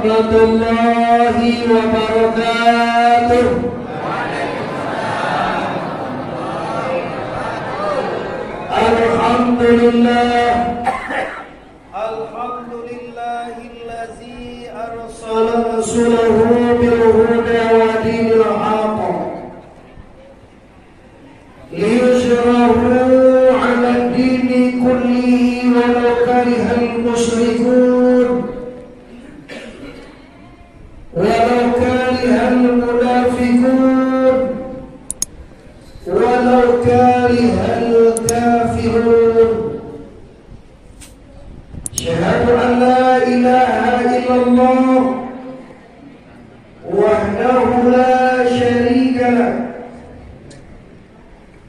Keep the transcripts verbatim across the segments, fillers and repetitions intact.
warahmatullahi wabarakatuh. Alhamdulillah. Alhamdulillahillazi arsala rasulahu bil huda wa dinil haq. Liyuzhirahu 'alad dini kullihi walau karihal musyrikun. Walau karihal munafikun. Walau karihal kafirun. Asyhadu an la ilaha illallah wahdahu la syarika lah.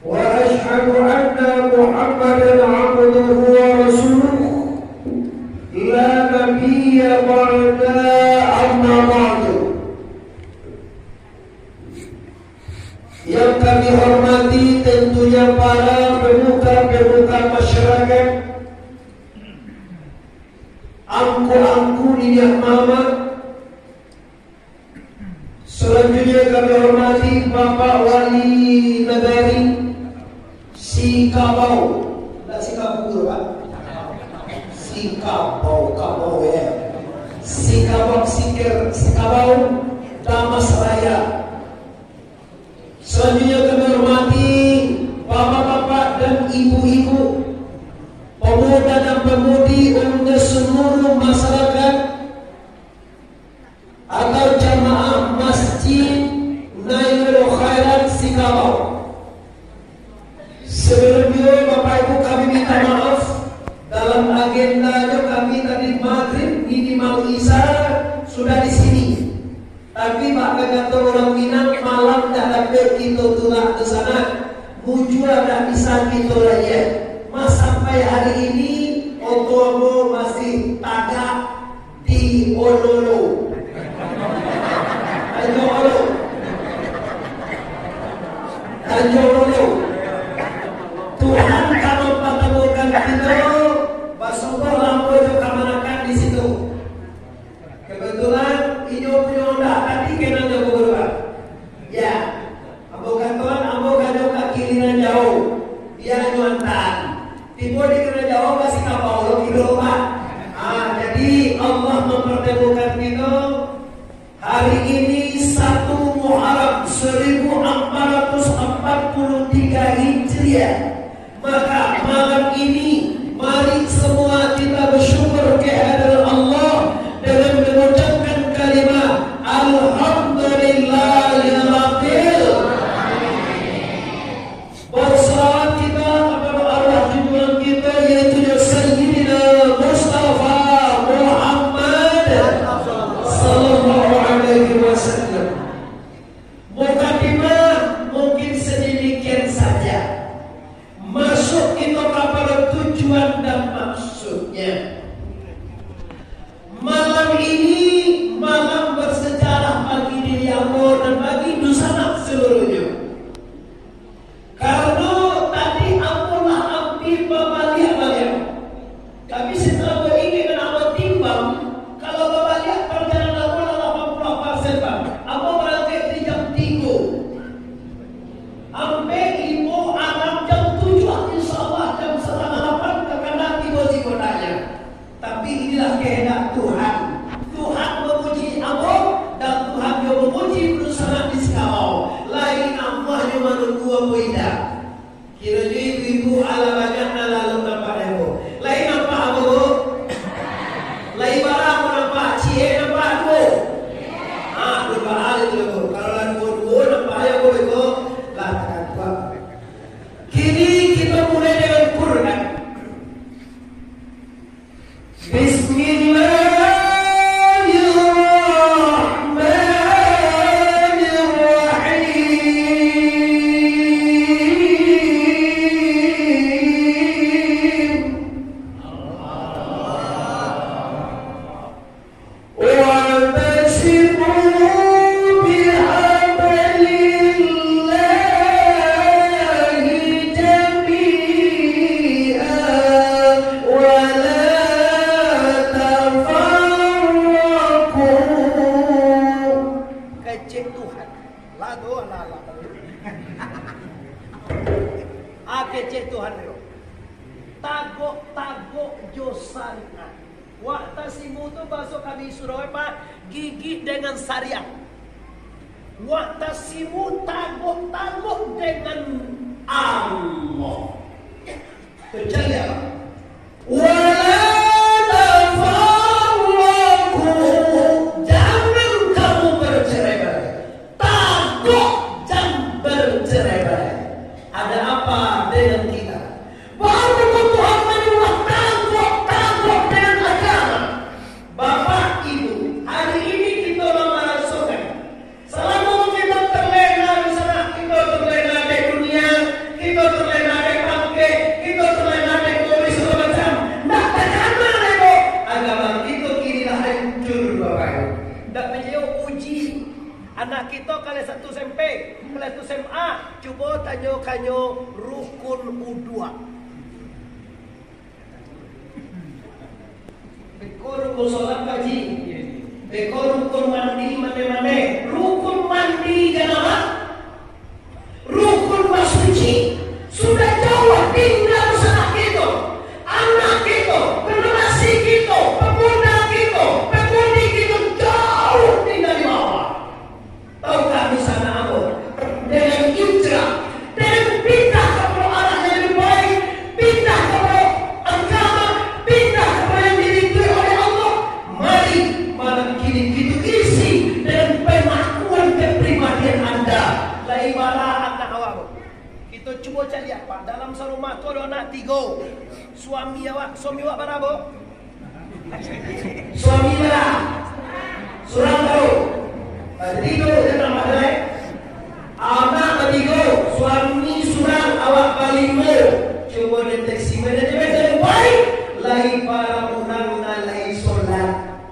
Wa asyhadu anna Muhammadan abduhu wa rasuluh. La nabiyya ba'da, amma ba'du. Yang kami hormati tentunya para pemuka-pemuka masyarakat, angku-angku niniak mamak, selanjutnya kami hormati Bapak Wali Nagari Sikabau. Ndak Sikabau, Pak? Sikabau, Kabau, ya. Sikabau, Sikir, Sikabau, Damas Raya. Selanjutnya kami hormati bapak-bapak dan ibu-ibu, pemuda dan pemudi, umumnya seluruh masyarakat atau jamaah Masjid Nailul Khairat Sikabau. Sebelumnya, Bapak Ibu, kami minta maaf, dalam agendanyo kami tadi Maghrib minimal Isya sudah di sini. Tapi bak kato urang Minang, malam dah dapek kito tulak tu sanak, mujua dah bisa kito layia. Mas, sampai hari ini oto ambo masih tagak di Ololo. Tanjung Olo. Tanjung Olo. Tuhan ka mampatamukan kito, basobok ambo jo kamanakan di situ. Kebetulan, inyo punyo Honda tadi kenal jo gubernur. Ya, ambo katoan, ambo ka jo kaki nan jauh, bia nyo antaan. Tibo di Kerajaan Basi Kapau lo kiro, Pak. Ah, jadi Allah mempertemukan kito hari ini, satu Muharram seribu empat ratus empat puluh tiga Hijriah. Maka malam ini, mari semua kita bersyukur kehadirat Allah dengan mengucapkan kalimat Alhamdulillah. Lah tu, alah, alah. Ah, kecek Tuhan yo. Tagok-tagok jo syariat. Wa'tasimu tu bahaso kami Surau, Pak, gigik dengan syariat. Wa'tasimu, tagok-tagok dengan Allah. Terjadi apa? Wala tafarraqu, jangan kamu bercerai-berai. Tagok jan bercerai-berai. Ada apa dengan kita? Baru Tuhan manyuruah tagok-tagok dengan agama. Bapak Ibu, hari ini kita marasokan Salamo kito talena di sanak, kito talena dek dunia, kito talena dek pangkek, kito talena dek polis sagalo macam. Ndak takana dek ko. Agama kito kini lah hancur, Bapak Ibu. Ndak picayo, uji. Anak kito kaleh satu S M P, kaleh satu S M A, cubo tanyokan nyo rukun uduak. Beko rukun solat, Pak Ji. Beko rukun mandi, mande-mande. Rukun mandi janabah. Rukun basuci. Sudah jauah tingga sanak kito, anak kito, generasi kito, pemuda kito, pemudi kito, jauah tingga di bawah. Tahukah di sanak ambo, dengan hijrah, dengan pindah kapado arah yang lebih baik, pindah kapado agama, pindah kapado yang diridui oleh Allah, mari malam kini kito isi dengan pengakuan kepribadian Anda. Lai bara anak awak, Bu? Kito cubo caliak, Pak, dalam sarumah tu ado anak tigo. Suami awak, suami awak bara, Bu? Suami bara? Surang baru. Jadi tu, dia tambah naik. Anak batigo, suami surang, awak balimo. Cubo deteksi manajemen yang baik. Lai bara urang nan lai solat.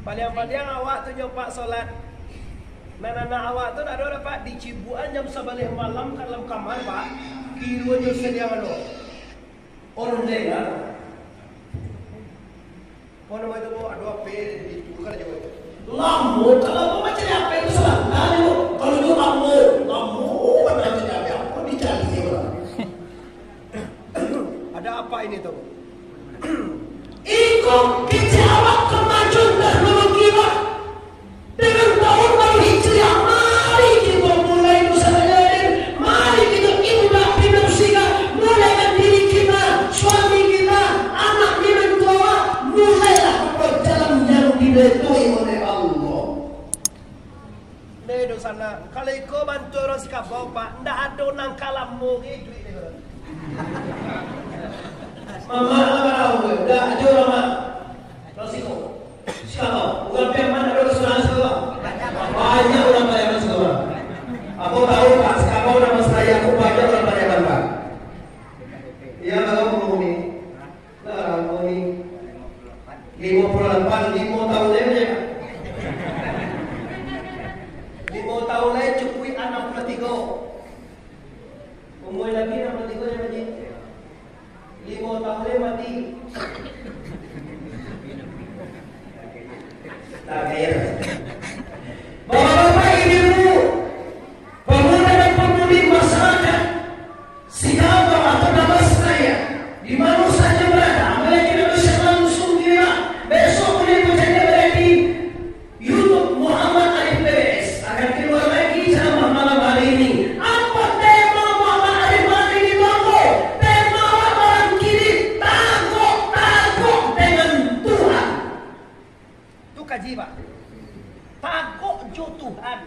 Paliang-paliang awak tu nyo, Pak, solat. Nan anak awak tu ndak ado dapek dicibukan jam sabaleh malam ka dalam kamar, Pak. Kiro jo sadiang ado. Online lah. Kau nama itu, ado H P itu kan aja. Lamo, kalau mau macam apa itu sebentar dulu. Kalau itu lamo, lamo, mana macam apa? Apa dicari orang? Ada apa ini tu? Iko kecek awak kemajuan teknologi, Pak. Dengan tahun baru Hijriah, mari kita mulai usaha lain. Mari kita indah pindah musibah. Mulaikan diri kita, suami kita, anak, minantu awak. Mulailah berjalan yang diridui oleh Allah. Neh, doh sanak. Kalau iko bantu urang Sikabau, Pak, ndak ado nan ka lamo ge iduik dek urang. Mamak lah barau, ndak ado mamak. Kalau siko, Sikabau, urang Piaman ado ka surang Sikabau. Banyak urang Pariaman Sikabau. Aku tahu, Pak, Sikabau nama seraya aku banyak urang Pariaman, Pak. Iya, kalau mau ni. Lah, umur ni limo puluah lapan, limo tahun lai, Pak. Limo tahun lai cukuik anam puluah tigo. Umur lagi anam puluah tigo, Pak Ji. Limo tahun lai mati. Takdir. Bapak-bapak, ibu-ibu, pemuda dan pemudi masyarakat, Sikabau atau Damastraya, di mana saja berada, apabila kita bisa langsung kira, besok boleh terjadi berada di YouTube Muhammad Arif P B S. Akan keluar lagi ceramah malam hari ini. Apa tema Muhammad Arif malam ini, Bangko? Tema awak malam kini, tagok-tagok dengan Tuhan. Tu kaji, Pak. Tagok jo Tuhan.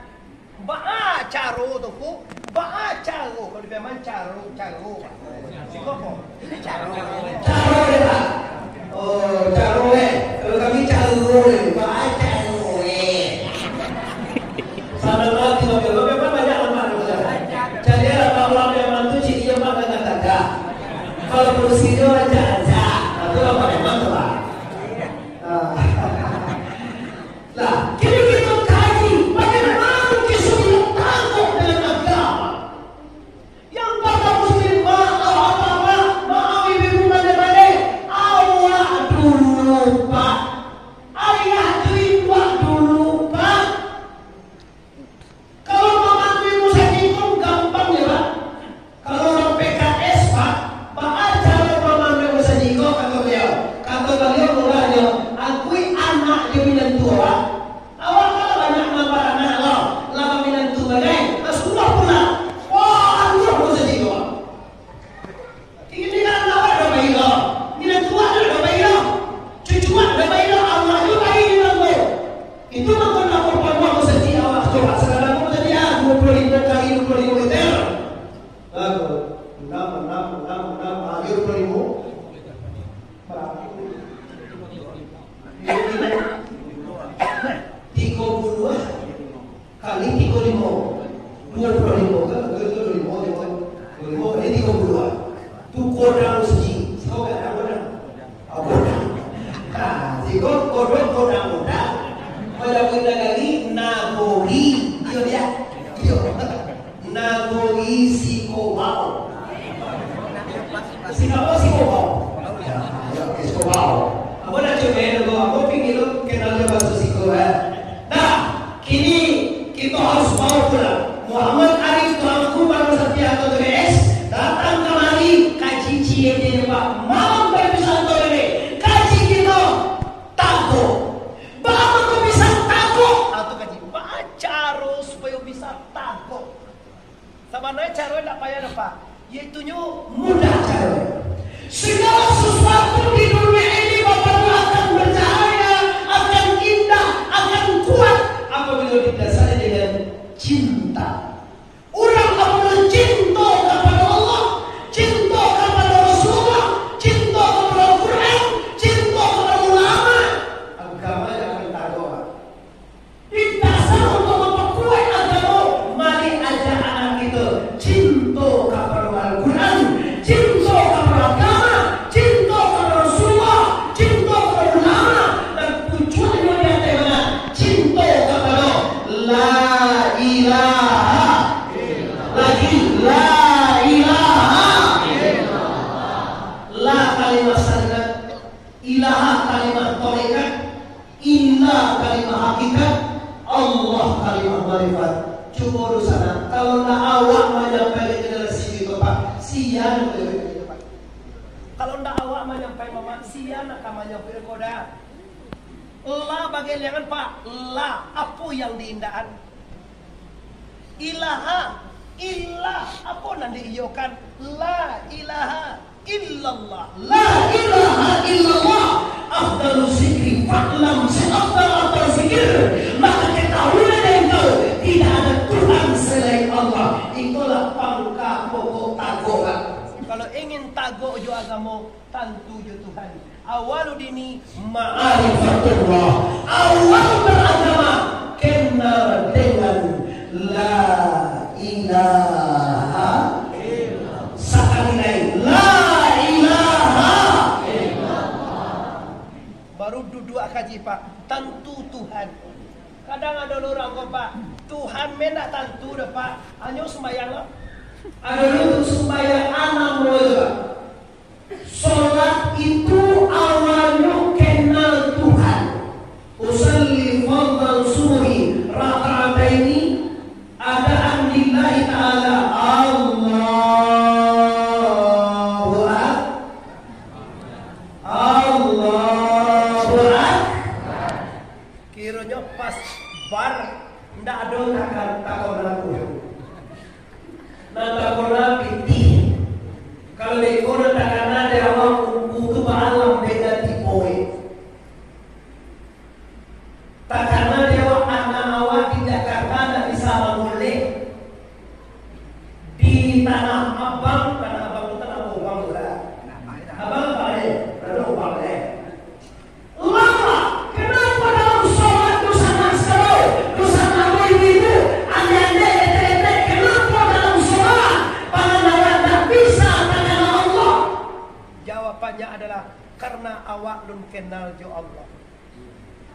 Baa caro tu, Ku? Baa caro? Kalau di Piaman, caro, caro, Pak. Siko apo? Caro. Caro, ya, Pak? Oh, caro, eh. Kalau kami, caro, eh. Baa caro, eh. Sama lagi, Pak. Kalau Piaman banyak, Pak. Jadi, kalau Pak, Piaman tu, cik, iya, Pak, nggak ada. Kalau kursi dia rancak-rancak. Nah, tu, Pak, Piaman tu, Pak. Ah. Lah, kini kita kaji, bagaimana kisah yang tangguh dengan agama. Yang kata muslim, maaf, apa, maaf, ibu-ibu, pandai-pandai. Awak dulu, Pak. Ayah tu ibu dulu, Pak. Kodok, kodang-kodang. Kalau jago nagari, nagori. Iyo, dia. Iyo. Nagori Sikowau. Sikowau, Sikowau. Ya, ya, oke, Sikowau. Ambo nak cubo, ambo pikir tu kenal jo bahaso Siko, eh. Nah, kini kito harus bawa pulang. Muhammad Arif, tuanku, Bang Satya atau T B S, datang kamari, kaji ciek je, Pak. Malam baru santo ini, kaji kito tagok. Baa mangko bisa tagok? Ah, tu kaji. Baa caro supayo bisa tagok? Sabananyo caro indak payah doh, Pak. Yaitunyo mudah caro. Segala sesuatu di dunia ini, Bapak Ibu, akan bercahaya, akan indah, akan kuat apabila didasari dengan cinta. Urang apabila cinta kapado Allah, cinta kapado Rasulullah, cinta kapado Al-Quran, cinta kapado ulama, agama akan tagok. Di dasar untuak mampakuaik agamo, mari ajak anak kito cinto kapado Al-Quran, cinto kapado agama, cinto kapado Rasulullah, cinto kapado ulama, dan pucuaknyo di ateh bana, cinto kapado La ilaha. Lagi, La ilaha. La kalimah syariat, ilaha kalimah tarekat, Illa kalimah hakikat, Allah kalimah marifat. Cubo dulu sanak, kalau ndak awak manyampaikan generasi itu, Pak, sia nan manyampaikan itu, Pak? Kalau ndak awak manyampaikan, Mamak, sia nan ka manyampaikan koda? La bagai liangan, Pak. La, apo yang diindakan? Ilaha, ilah, apo nan diiyokan? La ilaha illallah. La ilaha illallah. Afdalu zikri, fa'lam, seafdal-afdal zikir. Maka ketahuilah dek engkau, tidak ada Tuhan selain Allah. Itulah pangka pokok tagok, Pak. Kalau ingin tagok jo agamo, tantu jo Tuhan. Awalu dini ma'rifatullah. Awal beragama kenal dengan la ilaha. Sakali lai, la ilaha. Baru duduak kaji, Pak. Tantu Tuhan. Kadang ado urang ko, Pak. Tuhan me ndak tantu doh, Pak. Hanyo sumbayang lo. Ado tu sumbayang anam lo tu, Pak. Salat itu awalnyo kenal Tuhan. Usalli fardhan subuhi raka'ataini adaan lillahi ta'ala. Allahu Ak-, Allahu Ak-, kironyo pas bar, ndak ado takar-, takar lagu. Nan takolah pitih. Kalau dek ko nan takana dek awak, ungku tu baalam beda tipoe. Takana dek awak, anak awak di Jakarta ndak bisa mangulek. Di Tanah Abang, Tanah Abang tu Tanah Abang tu lah. Abang apa, eh? Tanah Abang, eh? Lama, kenapa dalam sholat dosa nak sekali, dosa nak ibu-ibu, adik-adik, etek-etek, kenapa dalam sholat pangan awak tak bisa takana Allah? Jawabannya adalah karena awak lun kenal jo Allah.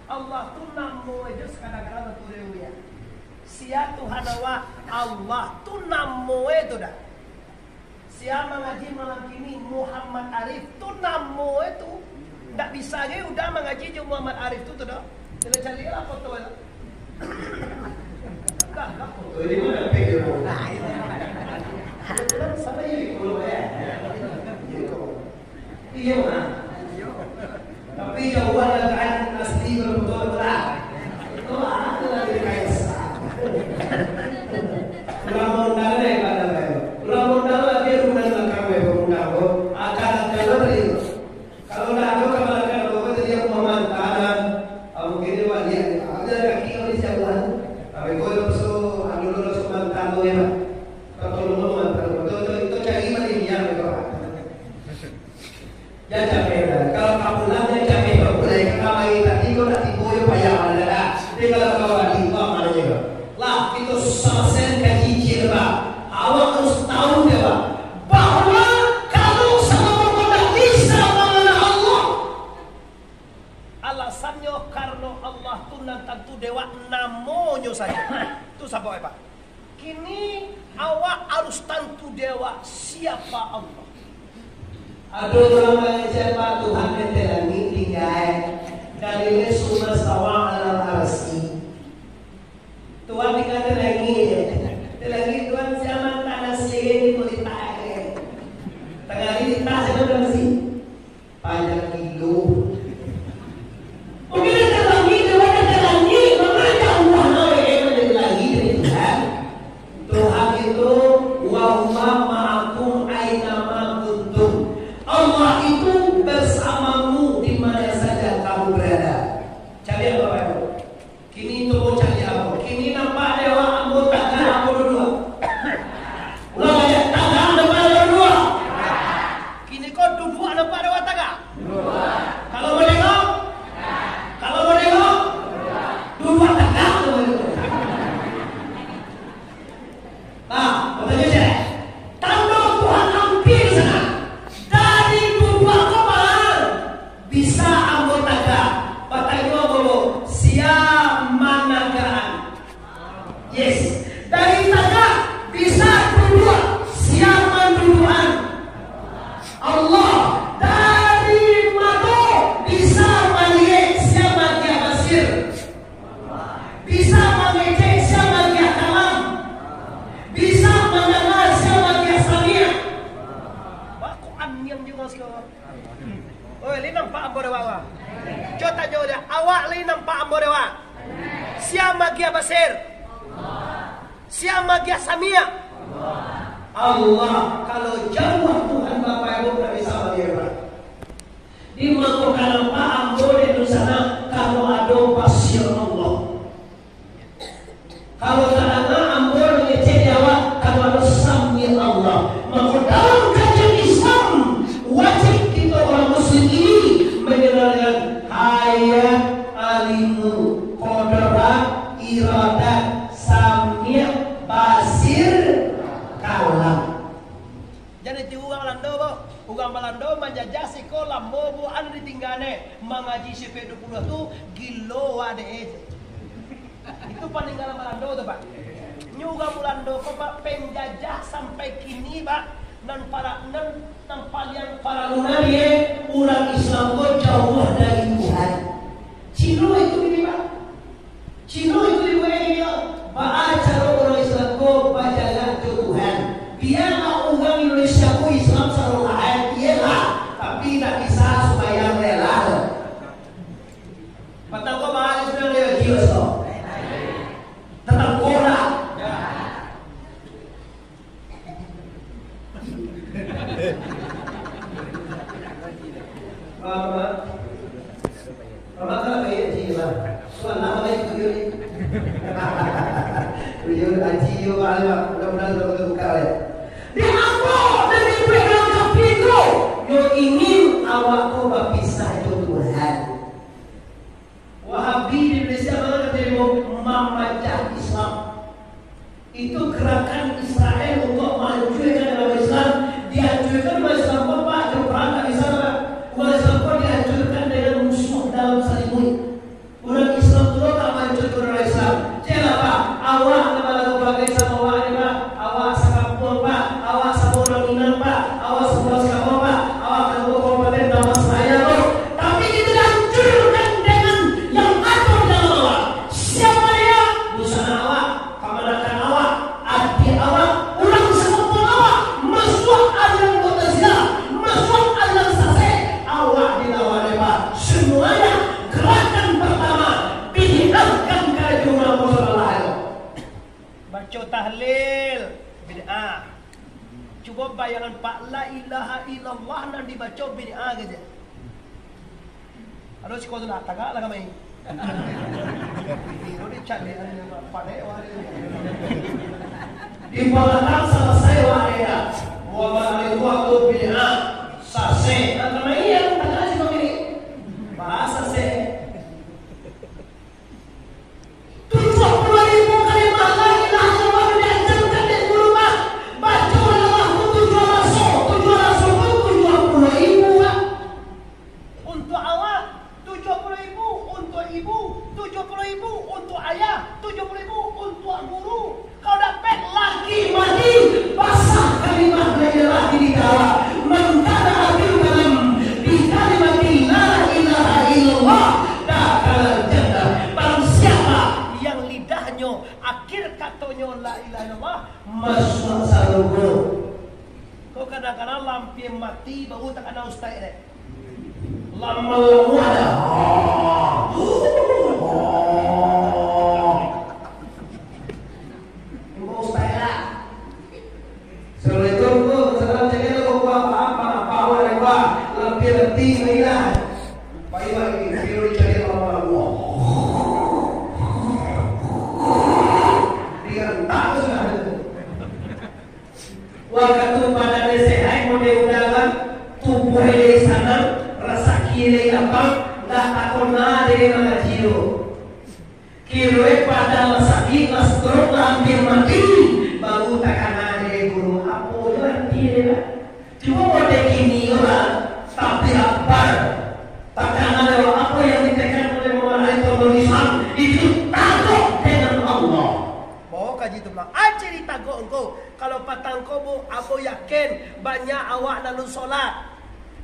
Allah tu namo e jo sakadang-kadang tu dia. Sia Tuhan awak, Allah tu namo e tu dah. Sia mangaji malam kini Muhammad Arif, tu namo e tu. Ndak bisa ge udah mangaji jo Muhammad Arif tu, tu doh. Cari-cari lah foto e. Dah, dah foto. Di mana pik dia? Nah, itu. Dia bilang, "Sana ye, kalau ya." Gitu. Iyo, nah. Tapi jauah lah kan asli berbetul lah. Itu lah, itu lah dari kayak sa-, urang mondar deh, pada saya. Urang mondar lah, dia bukan belakang, eh, pemundar, bro. Akal-akal lah tadi itu. Kalau ndak ada kamalakan, bro, itu dia pemantaran. Ah, mungkin dia buat dia. Ada kaki kau di siapa? Tapi kau itu pesu, anu, lu langsung mantan, bro, ya, Pak. Kau tolong lu mantan, bro. Itu, itu, itu cari mana dia, bro. Jan capek, dah. Kalau ka pulang, jan capek, bro. Mulai ka kamari tadi, kau nak tibo, yo payah, dah, dah. Tapi kalau kau tadi, kau mana je, bro? Lah, itu susah sen ka cicil, bro. Awak harus tahu, deh, bro. Bahwa kalau sama kau tak bisa mengenal Allah, alasannyo Karano Allah tu nan tantu dek awak namonyo sajo. Tu sabab, Pak. Kini awak harus tantu dek awak siapa Allah. Ado urang mangecek, Pak, Tuhan di langik tingga, eh. Dari lesu mastawa alal arsi. Tuhan tingga di langik, eh. Di langik Tuhan siapa tanah sini kulit tak, eh. Tangah hari tas itu masih. Panjang kilo. Mungkin ada langit, ada langit, mangecek Allah, eh, eh, ada langit dari Tuhan. Tuhan itu, "Wa huwa ma'akum aina ma kuntum." Allah itu bersamamu di mana saja kamu berada. Cari apa, Bapak Ibu? Kini tu cari apa? Kini nampak dek awak ambo tagak ambo duduak? Ulang baliak, tagak nampak dek awak duduak? Kini ko duduak nampak dek awak tagak? Kalau mau tengok? Kalau mau tengok? Duduak tagak tu baru. Nah, batanyo cek. Tando Tuhan ampia di sana. Dari duduak ko bisa ambo tagak. Batanyo ambo, sia managaan? Yes. Dari tagak bisa duduak, sia manduduakan? Allah. Dari mato bisa maliek, sia magiah basir? Bisa mangecek, sia magiah kalam? Bisa mandanga, sia magiah samiak? Baku aniang juo sikok. Oi, lai nampak ambo dek awak? Cubo tanyo dek awak, lai nampak ambo dek awak? Sia magiah basir? Sia magiah samiak? Allah. Kalau jauah Tuhan Bapak Ibu, ndak bisa maliek, Pak. Di mako ka nampak ambo di sana, kalau ado basir Allah. Kalau tadanga ambo mangecek di awak, kalau ado samiak Allah. Mako dalam kajian Islam, wajib kito urang muslim ini mangenal dengan hayat, alimu, kodrat, iradat, samiak, basir, kalam. Jan itu urang Balando, boh. Urang Balando manjajah siko lamo buhan ditingganyo. Mangaji sipek duo puluah tu gilo wadeh. Itu paninggalan Balando tu, Pak. Nyo urang Balando ko, Pak, penjajah sampai kini, Pak. Nan para-, nan, nan paliang paralu nari, urang Islam ko jauah dari Tuhan. Cino itu ini, Pak. Cino itu dibuek gini, baa caro urang Islam ko bajalan jo Tuhan. Bialah urang Indonesia ko Islam sarokaat, iyolah, tapi indak bisa sumbayang rela. Patang ko baa Islam dia, jiwa so. Tatap korak. Mama, mama kalau kayak Haji lah. Suara apa itu dia ni? Beliau Haji yo, Pak, mudah-mudahan kalau kita buka ya. Di apa dan di dalam kafir tu? Yo ingin awak ko bapisah jo Tuhan. Wahabi di Malaysia mana terjadi mamacah Islam. Itu gerakan Israel untuk menghancurkan agama Islam. Dihancurkan umat Islam apa? Ada perang tak di sana. Umat Islam pun dihancurkan dengan musuh dalam selimut. Urang Islam tu tak menghancurkan urang Islam. Cek lah, Pak. Awak nak balagu bagai sama awak ni, Pak. Awak sakampuang, Pak. Awak sama urang Minang, Pak. Awak sama Sabah, Pak. Awak sama kabupaten Tamasraya, Pak. Tapi kita hancurkan dengan yang ada di dalam awak. Siapa dia? Busana awak, kamanakan awak, adik awak, urang sakampung awak, masuak aliran Mu'tazilah, masuak aliran sasek, awak dilawan dek, Pak. Semuanya gerakan pertama, bid'ahkan karajo Muhammad sallallahu alaihi wasallam. Baco tahlil, bid'ah. Cubo bayangan, Pak, la ilaha illallah nan dibaco bid'ah sajo. Aduh, siko tu lah, tagak lah kami. Iko dicaliak, pandai awak ni. Di balakang salasai awak ni, ya. Wa ma alaihi wa tu bid'ah. Sasek. Nah, kami yang tagak siko kini. Bahasa sasek. Tujuah puluah ribu kalimah la ilaha illallah diajarkan di guru, Pak. Baco Allah tu tujuah raso, tujuah raso tu tujuah puluah ribu, Pak. Untuak awak, tujuah puluah ribu, untuak Tujuh puluh ribu untuk ayah, tujuh puluh ribu untuk guru. Kalau dapek laki mati, basah kalimah la ilaha illallah. Man kana akhiru kalam bi kalimati la ilaha illallah, dakhalal jannah. Barang siapa yang lidahnyo, akhir katonyo la ilaha illallah, masuak sarugo. Kok kadang-kadang lampia mati, baru takana ustaz dek. Lama-lama ada. Ibu ustaz lah. Assalamualaikum, Bu. Salam, jaga lo, Bu. Apa, apa, apa, awak ada, Bu. Lampia mati, marilah. Pak Iwan ini, perlu dicari lama-lama. Diantar sudah itu. Wakatu badan sehat, model undangan, tubuah lai sanang, rasaki lai lapang, ndak takona dek mangaji tu. Kiroe badan lah sakik, lah stroke, lah hampir mati, baru takana dek guru, apo tu arti dia, Pak? Cubo model kini urang, tapi abar. Takana dek apo yang ditekan oleh Muhammad Ali Tuan Islam, itu takut dengan Allah. Bawa kaji tu pulang. Aja ditagok engkau. Kalau patang ko, Bu, ambo yakin banyak awak nan lun solat,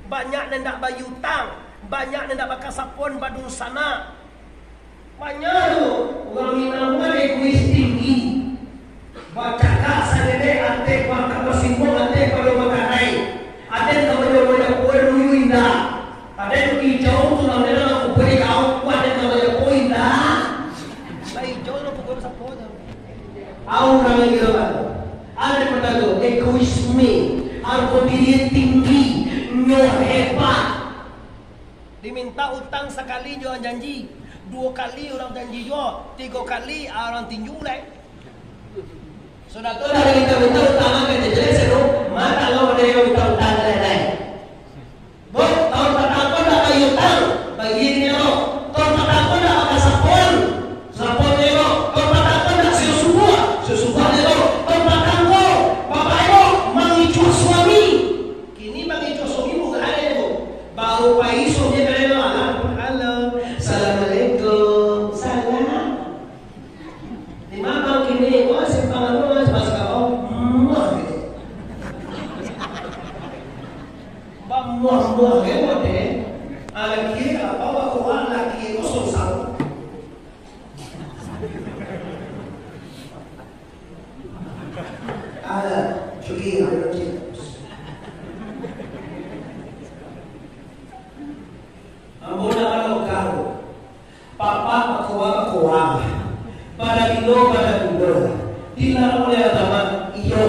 banyak nan ndak bayutang, banyak nan ndak bakasapon badunsanak. Banyak tu urang Minang tu kan egois tinggi. Bacakak sadedek ateh baka basimbok ateh pado makarai. Aden ka bajapo-japo dulu indak. Aden ijau tu lah, aden lah kuberi kau, aden ka bajapo indak. Lah ijau lah kuberi sapo tu. Au urang nan gilo tu. Ado nan batato, egoisme, hargo diri tinggi, nyo hebat. Diminta utang sakali jo janji, duo kali urang janji juo, tigo kali urang tinju lai. Sudah tu dari minta-minta utang kan jelek sado, mata lo ado yang minta utang lai-lai. Bo, taun patang ko ndak bayia utang, bayia ni lo. Taun patang ko ndak bakasapon, sapon ni lo. Taun patang ko ndak sio subuah, sio subuah ni lo. Taun patang ko, bapak ibu mangicuah suami. Kini mangicuah suami bukan ada tu. Baru pai suami ka dalam, halo, assalamualaikum, salam. Di ma kini, wah, simpang anu, mas, mas, kau, muah, gitu. Bamuah-muah, gitu, deh. Ah, laki, apa, apa, kurang laki, kosong, satu. Ada, cuki, ada, cuki. Ambo nak kalau kau. Papa bakoa-bakoa, badabino-badabino, dilarang oleh agama, iyo.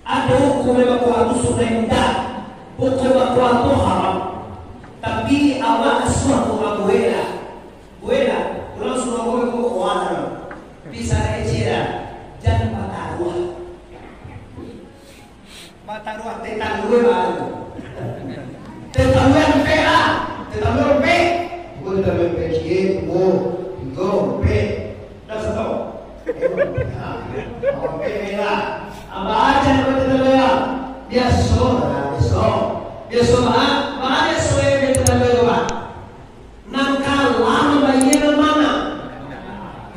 Ado hukum bakoa tu sunnah indak, hukum bakoa tu haram. Tapi awak asuah tu buliah lah. Buliah lah, urang suruah ko bakoa lah. Tapi sarai ciek lah, jan bataruah. Bataruah tetanggo baru. Tetanggo ampek lah. Tetanggo ampek. Bukan tetanggo ampek ciek, duo, tigo, ampek. Dah satu. Ha, ampek lah. Abah aja kalau tetanggo ya. Biaso lah, biaso. Biaso, bah. Bah, biaso ya, tetanggo, bah. Nan kalah mambayia nan mana?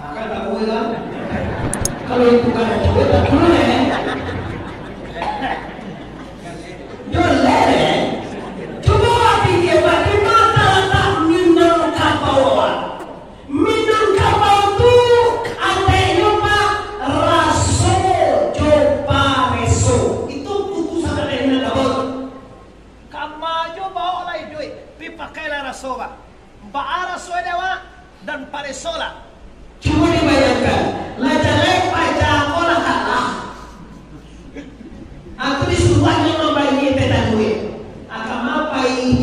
Akan tahu kan? Kalau itu kan coba tak boleh. Boleh. Cuba lah pikir, Pak, di mana letak Minangkabau, Pak? Minangkabau tu artinyo, Pak, raso jo pareso. Itu putusan dari Minangkabau. Kama jo baok lah iduik, pi pakailah raso, Pak. Baa raso dek awak, dan paresolah. Cubo dibayangkan, lah jaleh paja ko lah kalah. Aku disuruah nyo mambayia teh taduik. Akama pai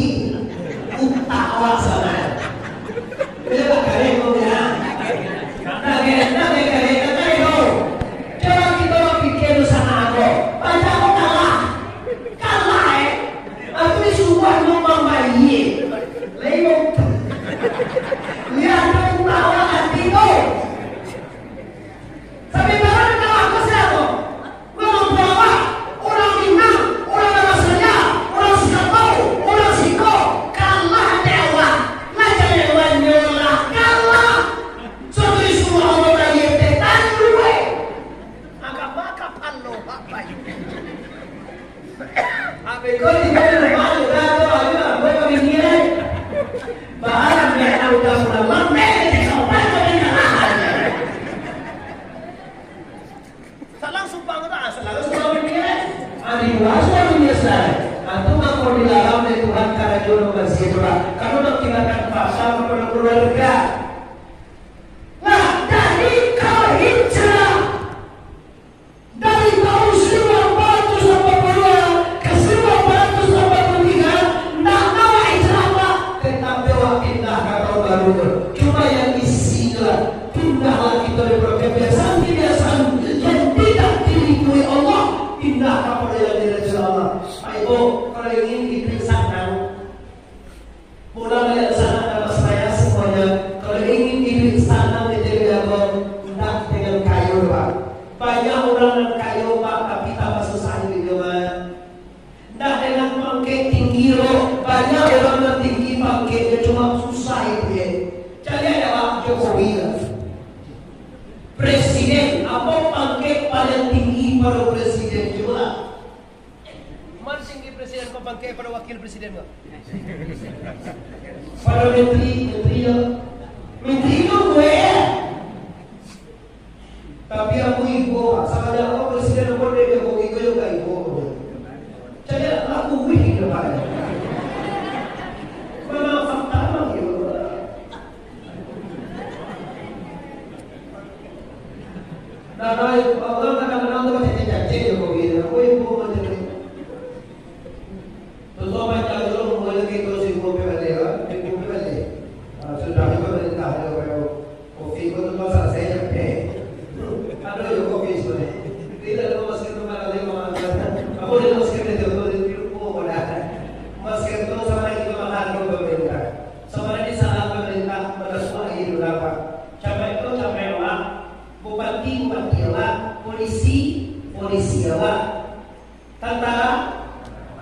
utak awak sabananyo. Bila bakareh ko bilang, "Ndak ge, ndak ge kareh, ndak kareh ko." Coba kito bapikia dulu sanak ko. Paja ko kalah. Kalah, eh. Aku disuruah nyo mambayia. Lewat. Lihat tu bawa hati Udah mulai lambe, dia kau baca dia. Salang sumpah tu, ah, salang sumpah dia. Ah, di luar sudah menyesal. Ah, tu mako dilarang dek Tuhan karena jodoh masih tu lah. Kalau nak tinggalkan pasal kepada keluarga. Nah, jadi kalau hijrah dari tahun seribu empat ratus empat puluh dua ke seribu empat ratus empat puluh tiga, ndak tahu hijrah apa, tetap awak pindah ka tahun baru tu. Cuma yang isi tu lah, pindahlah kita daripada kebiasaan-kebiasaan yang tidak diridui Allah, pindah kepada yang diridui Allah. Pak Ibu, kalau ingin hidup sanang, Mula dari sana ada saya semuanya. Kalau ingin hidup sanang di negeri Allah, ndak dengan kayo, Pak. Banyak urang nan kayo, Pak, tapi tambah susah hidupnyo, Pak. Ndak dengan pangkek tinggi, Pak. Banyak urang nan tinggi pangkeknyo, cuma susah hidupnyo. Cari aja, Pak, Jokowi lah. Presiden, apa pangkek paling tinggi para presiden? Coba. Mano tinggi presiden ko pangkek pado wakil presiden ko? Pado menteri, menteri yo. Menteri tu gue. Tapi aku ibo, Pak. Sama aja aku presiden, aku dari Jokowi, gue juga ibo. Jadi aku wih gitu, Pak. Memang fakta, Pak, gitu. Nah, nah, itu, orang kadang-kadang tu macam cacing-cacing je, kau gini. Aku ibu macam ni. Terus orang macam tu, mulai lagi terus ibu pergi balik, kan? Ibu pergi balik. Ah, sudah juga perintah dia, orang ibu. Kopi pun tu salah saya capek. Ada je kopi sebenarnya. Tidak ada masker tu, mana lagi makan. Apa dia masker dia tu, tu dia lupa pun dah. Masker tu sama lagi tu makan tu pemerintah. Sama lagi salah pemerintah, mana suah lagi tu dapat. Camat tu camat awak, bupati, bupati awak, polisi, polisi awak, tantara,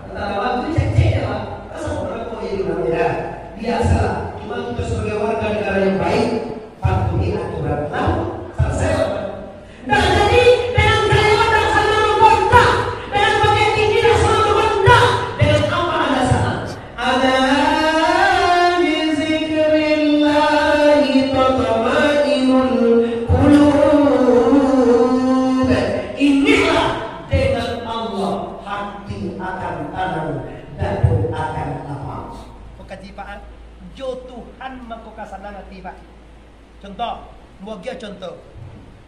tantara awak, tu cek-cek awak. Pasal urang kok jadi urang beda? Biasalah, cuma kita sebagai warga negara yang baik, patuhi aturan. Lah, selesai lah. Nah, jadi, dengan kayo dak sanang ko ndak, dengan pangkek tinggi dak sanang ko ndak, dengan apa anda sanang? Ala bizikrillahi tatmainnul qulub. Ingatlah, dengan Allah hati akan tanang, dado akan lapang. Kok kaji, Pak, ah? Jo Tuhan mangko ka sanang ati, Pak. Contoh, ambo agiah contoh.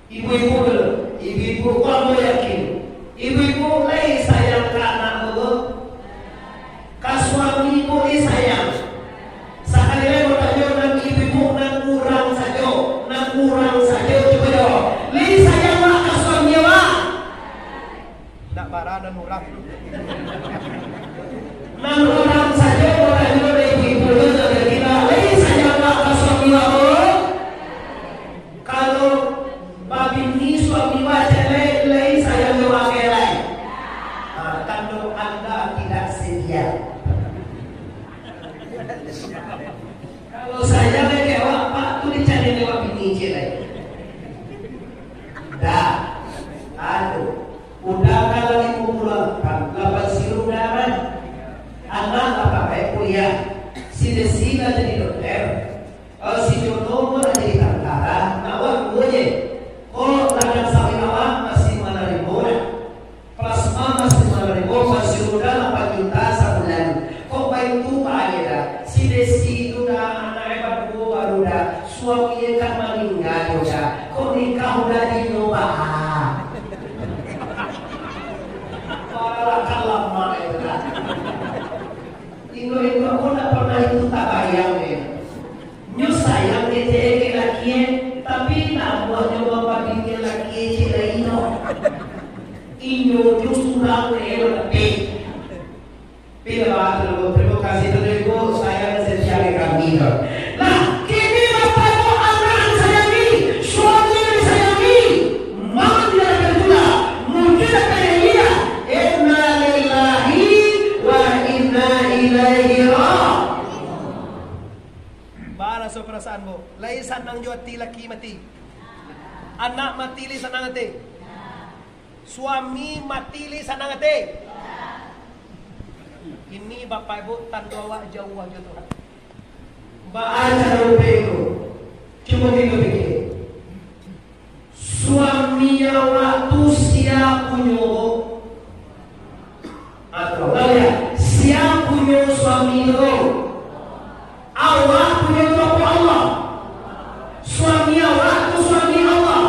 Ibu-ibu tu, ibu-ibu ko ambo yakin, ibu-ibu lai sayang ka anak ambo tu? Ka suami ibu lai sayang? Sakali lai ambo tanyo nan ibu-ibu nan urang sajo, nan urang sajo, cubo jawab. Lai sayang awak ka suami awak? Ndak bara nan urang. Nan urang sajo, urang jo dari ibu-ibu tu, jadi kira lai sayang awak ka suami awak. Kalau babini suami awak cek lai, lai sayang jo awak lai. Ah, tando anda tidak setia. Kalau sayang lai ka awak, Pak, tu dicari lewat bini cek lai. Dah. Aduh. Udah kalau limo puluah lapan, lapan sirup darah. Anak lah pakai kuliah. Si Desi lah jadi dokter. Oh, si Jono pun lah jadi tantara. Nak buat duo je. Kok ladang sawit awak masih manarimo dah. Plasma masih manarimo, masih udah lapan juta sabulan. Kok baitu, Pak, aja dah. Si Desi tu dah anak hebat duo baru dah. Suami kan maningga jo dah. Kok nikah udah dino, Pak? Parah kan lama itu dah. Indak-indak pun tak pernah itu tabayang, eh. Nyo sayang kecek ka lakie, tapi namuah nyo mambandingkan lakie cek lain no. Inyo tu surang, eh, lebih. Terima kasih, Ibu. Terima kasih, Ibu. Sayang setia ka kami, no. Nah, kini Bapak Ibu, anak disayangi, suami disayangi, mama tidak akan pula, mungkin akan ia, inna lillahi wa inna ilaihi raji'un. Baa raso parasaan, Bu? Lai sanang jo ati laki mati? Anak mati lai sanang ati? Suami mati lai sanang ati? Ini, Bapak Ibu, tando awak jauah jo Tuhan. Baa caro tu? Cubo kito pikia. Suami awak tu sia punyo? Atau, ulang ya, sia punyo suami tu? Awak punyo tu apo Allah? Suami awak tu suami Allah?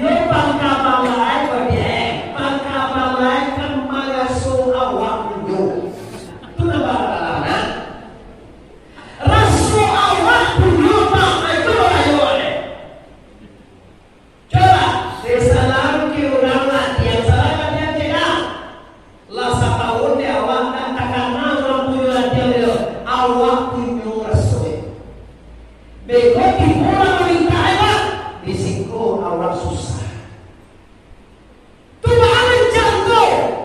Yo, pangkabalai, pangkabalai kan maraso awak punyo. Tu nambah kalah, nah. Raso awak punyo, Pak, itu rayo, eh. Coba, desa lalu ke urang latihan, salah latihan cegah. Lah satahun dek awak ndak takana urang punyo latihan tu. Awak punyo raso, eh. Beko tibo urang mamintak, eh, Pak. Di siko awak susah. Tu baa nan cako?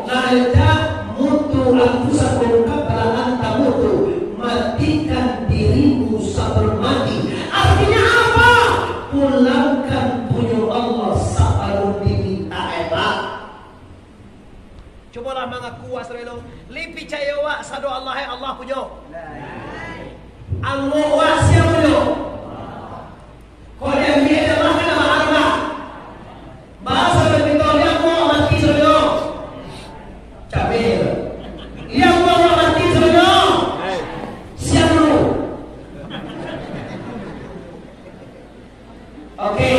Nah, cak mutu anfusakum qabla an tamutu, matikan dirimu sebelum mati. Artinya apa? Pulangkan punyo Allah sabalun dimintak, eh, Pak. Cubolah mangaku wak sado lo. Lai picayo wak sado Allah, eh, Allah punyo? Angok wak sia punyo? Kok diambiak dek Allah kan abah arwah. Bahaso dari kito, liak muko mati sajo. Cabe. Liak muko mati sajo. Siap dulu. Oke.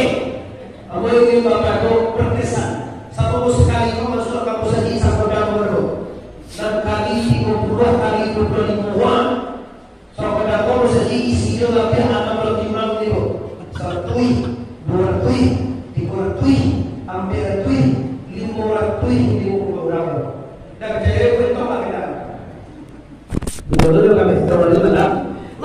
Ambo ingin bapatok berkesan. Satu sekali ko masuk ka musajik sakodang baru. Enam kali tigo puluah kali dua puluh limo wang. Sakodako musajik isinyo labiah anam ratuih imam nibo. Saratuih, duo ratuih, tigo ratuih, ampek ratuih, limo ratuih nibo urang. Dah kajadian buek tolak kita. Betul tu kami, kita boleh tu tak?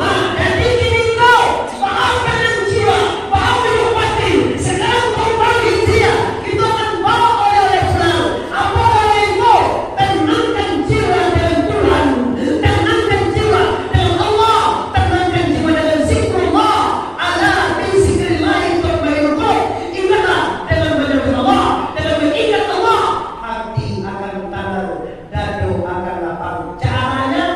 Nah, jadi kini kau, maafkan yang jiwa, maafkan yang batin. Sekarang kau balik dia. Kita akan bawa oleh-oleh pulang. Apa oleh itu? Tenangkan jiwa dengan Tuhan. Tenangkan jiwa dengan Allah. Tenangkan jiwa dengan zikrullah. Ala bizikrillahi tatmainnul qulub. Ingatlah, dengan menyebut Allah, dengan mengingat Allah, hati akan tenang, dado akan lapang. Caranya,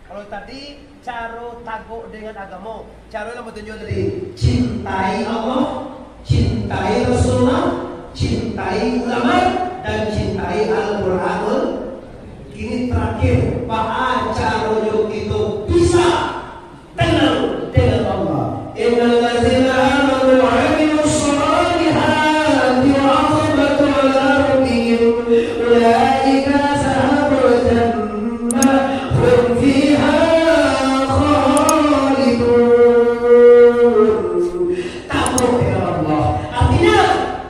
kalau tadi caro tagok dengan agamo, caro nan batunjuak tadi, cintai Allah, cintai Rasulullah, cintai ulama, dan cintai Al-Quranul. Kini terakhir, baa caronyo kito bisa tenang dengan Allah. Innal ladzina amanu wa amilus shalihati wa akhbatu ala rabbihim ulaika ashabul jannah hum fiha khalidun. Takut dengan Allah. Artinya,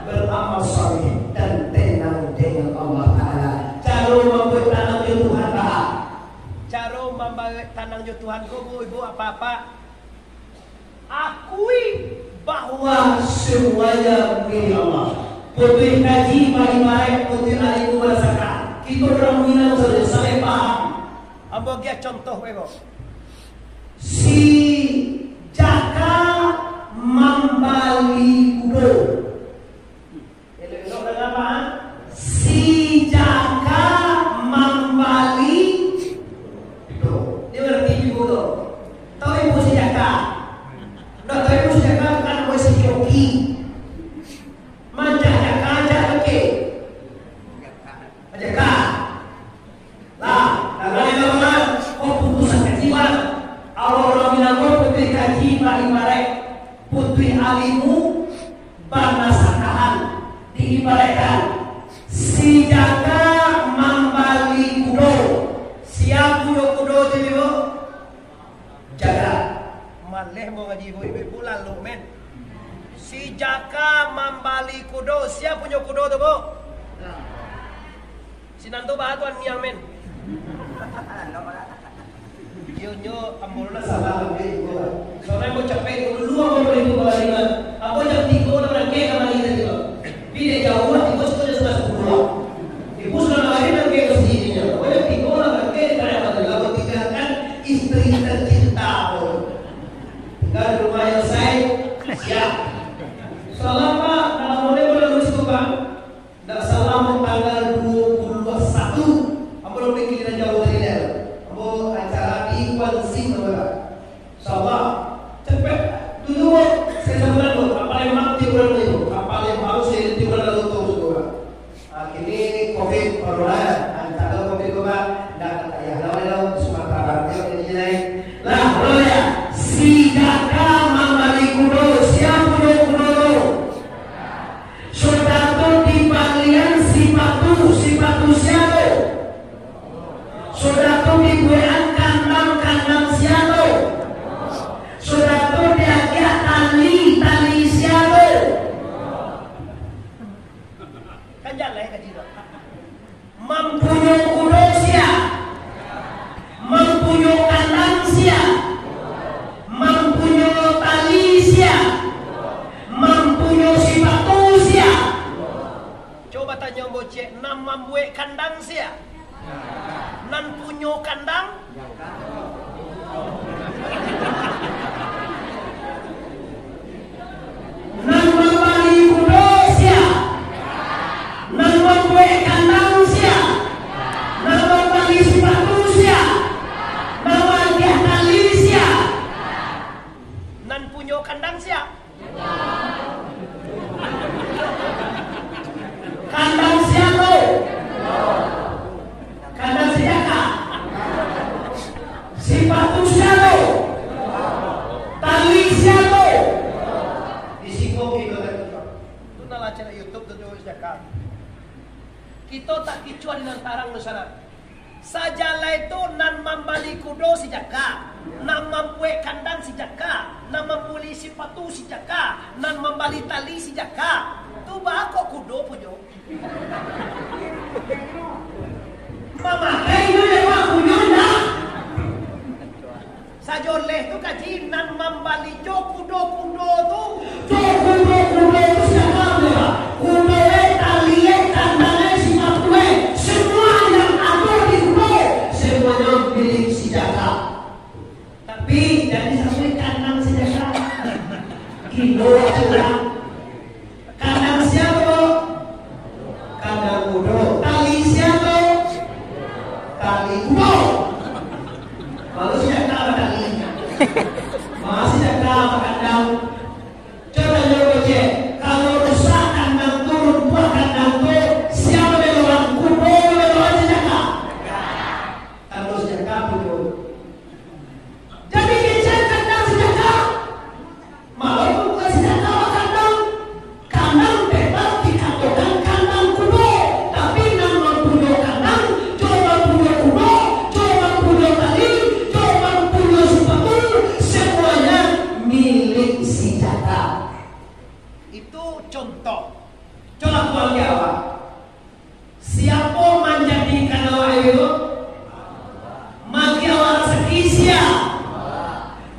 beramal saleh dan tenang dengan Allah Ta'ala. Caro mambuek tanang jo Tuhan, Pak. Caro mambuek tanang jo Tuhan ko, Bu, Ibu, apak-apak. Akui bahwa semuanya milik Allah. Putuih kaji, baibarat, putuih alimu, basaka. Kito urang Minang sajo, salah paham. Ambo agiah contoh, beko. Si Jaka mambali kudo. Elok-elok danga, Pak. Si Jaka mambali. Tuh, dia berarti ibu tuh. Tahu ibu si Jaka? Ndak tahu ibu si Jaka, kan, wes si Joki. Manjak Jaka, jak Joki. Manjak Jaka. Lah, danga dek urang, ko putusan kaji, Pak. Urang Minang ko putuih kaji, Pak, ibarat putuih alimu, banasakahan, diibaratkan, si Jaka mambali kudo. Sia punyo kudo tu, Ibu? Jaka. Maleh mau ngaji ibu-ibu lalu, men. Si Jaka mambali kudo. Sia punyo kudo tu, Bu? Sinan tu baa tuan niang, men. Iyo nyo ambo lah salah, ambo lah. Soalnyo ambo capek, dulu ambo mulai tu bawali, man. Ambo jam tigo lah barangkek ka Bali tadi, Bang. Tapi dek jauah, tibo sekitar jam sabalas sapuluah. Ibu sudah lari barangkek ka sini, nyo. Ambo jam tigo lah barangkek, di Padang Batu. Ambo tinggalkan istri tercinta ambo. Tinggal di rumah yang saya siap. Salam, Pak. Dalam boleh, boleh nulis tu, Pak. Ndak salah, mun tanggal dua puluh satu, ambo lah mulai giliran Sing tu lah. Insyaallah. Cepet. Dulu, saya sebulan tu, kapal Palembang tiga bulan dulu. Kapal Palembang saya tiga bulan lalu tu, tu lah. Ah, kini covid corona, ah, tak tahu covid tu, Pak. Ndak, tak payah lah, lah, Sumatera Barat, ya, ini lain. Lah, kalau ya, si Jaka mambali kudo, sia punyo kudo tu? Sudah tu dibalian sipatu, sipatu sia tu? Sudah tu dibuekan kandang, kandang sia tu? Sudah tu diagiah tali, tali sia tu? Kan jaleh kaji tu. Mampunyo kudo sia? Mampunyo kandang sia? Mampunyo tali sia? Mampunyo sipatu sia? Cubo tanyo bocek, nan mambuek kandang sia? Nan punyo kandang? Nan mambali kudo sia? Nan mambuek kandang sia? Nan mambali sipatu sia? Nan maagiah tali sia? Nan punyo kandang sia? Kandang sia tu? Kandang si Jaka? Sipatu sia tu? Tali sia tu? Di siko kito tadi. Tu nan lah caliak YouTube tu, si Jaka. Kito tak kicuah di nan tarang tu sanak. Sajalai tu nan mambali kudo si Jaka, nan mambuek kandang si Jaka, nan mambali sipatu si Jaka, nan mambali tali si Jaka. Tu baa kok kudo punyo? Mamakai inyo dek awak punyo ndak? Sajo leh tu kaji nan mambali jo kudo-kudo tu. Jo kudo-kudo tu sia nan mambali? Kudo e, tali e, kandang e, sipatu e, semua yang ado di kudo, semuanyo milik si Jaka. Tapi, jadi sampai kandang si Jaka. Kilo curang. Kandang sia tu? Kandang kudo. Tali sia tu? Tali kudo. Malu si Jaka batali. Malu si Jaka bakandang. Cubo tanyo bocek, kalau rusak kandang tu, runtuah kandang tu, sia nan mamelokan? Kudo mamelokan si Jaka? Tando si Jaka punyo. Jadi kecek kandang si Jaka. Malah bukan si Jaka bakandang. Kandang memang dikatokan kandang kudo, tapi nan mampunyo kandang, jo mampunyo kudo, jo mampunyo tali, jo mampunyo sipatu, semuanya milik si Jaka. Itu contoh. Coba aku bagi awak. Siapo manjadikan awak iduik? Magi awak rasaki sia?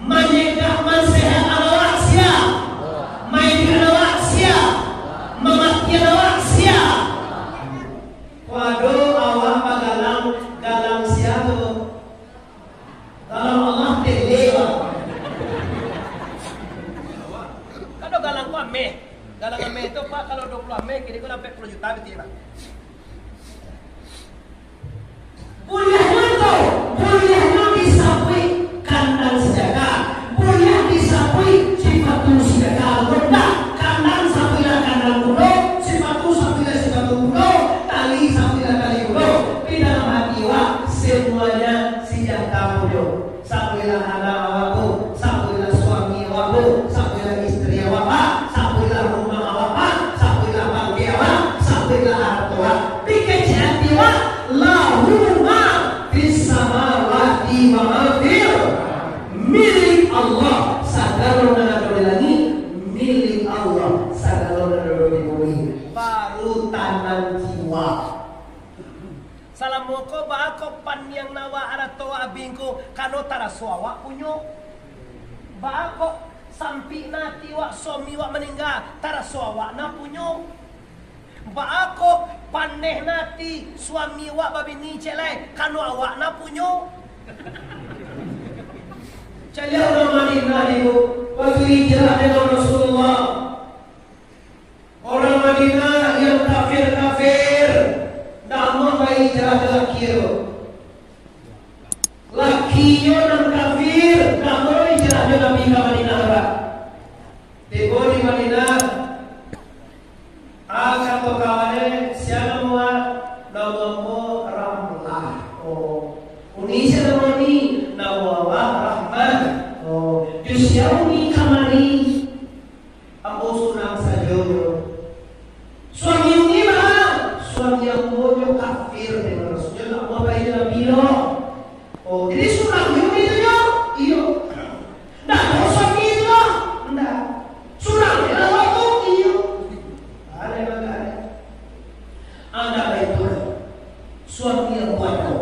Manyegak mansehatkan awak sia? Maiduikkan awak sia? Mamatian awak sia? Pado awak bagalang, galang sia tu? Kalau Allah tele, Pak. Kan ado galang ko ameh. Galang ameh tu, Pak, kalau duo puluah ameh, kini ko sampai puluah juta beti, Pak. Buliahnyo tu, buliahnyo disabuik kandang si Jaka, buliah disabuik sipatu si Jaka, buliah kandang sabuiklah kandang kudo, sipatu sabuiklah sipatu kudo, tali sabuiklah tali kudo. Di dalam hati awak, semuanya si Jaka punyo. Sabuiklah anak awak tu, sabuiklah suami awak tu, sabuiklah istri awak, Pak, sabuiklah rumah awak, Pak, sabuiklah bangkek awak, sabuiklah harto awak. Pikir cek ati awak, lahu ma fis samawati wa ma fil. Milik Allah sagalo nan ado di langik, milik Allah sagalo nan ado di bumi. Baru tanang jiwa. Salamo ko, baa kok pandiang nan awak arato abih ko, kano taraso awak punyo? Baa kok sampik nan ati awak, suami awak maningga, taraso awak nan punyo? Baa kok paneh nan ati suami awak babini ciek lai, kano awak nan punyo? Caliak urang Madinah, Ibu, waktu hijrah dengan Rasulullah. Orang Madinah yang kafir-kafir, ndak amuah bahijrah jo laki tu. Lakinyo nan Innallaha rahman. Oh, jo sia uni kamari? Ambo surang sajo. Suami uni ma? Suami ambo nyo kafir, dek Rasulullah. Ambo pai jo Nabi lo. Oh, jadi surang uni tu nyo? Iyo. Ndak ado suami tu lah? Ndak. Surang di dalam tu? Iyo. Aneh, aneh. Anda baik tu lah. Suami ambo ado.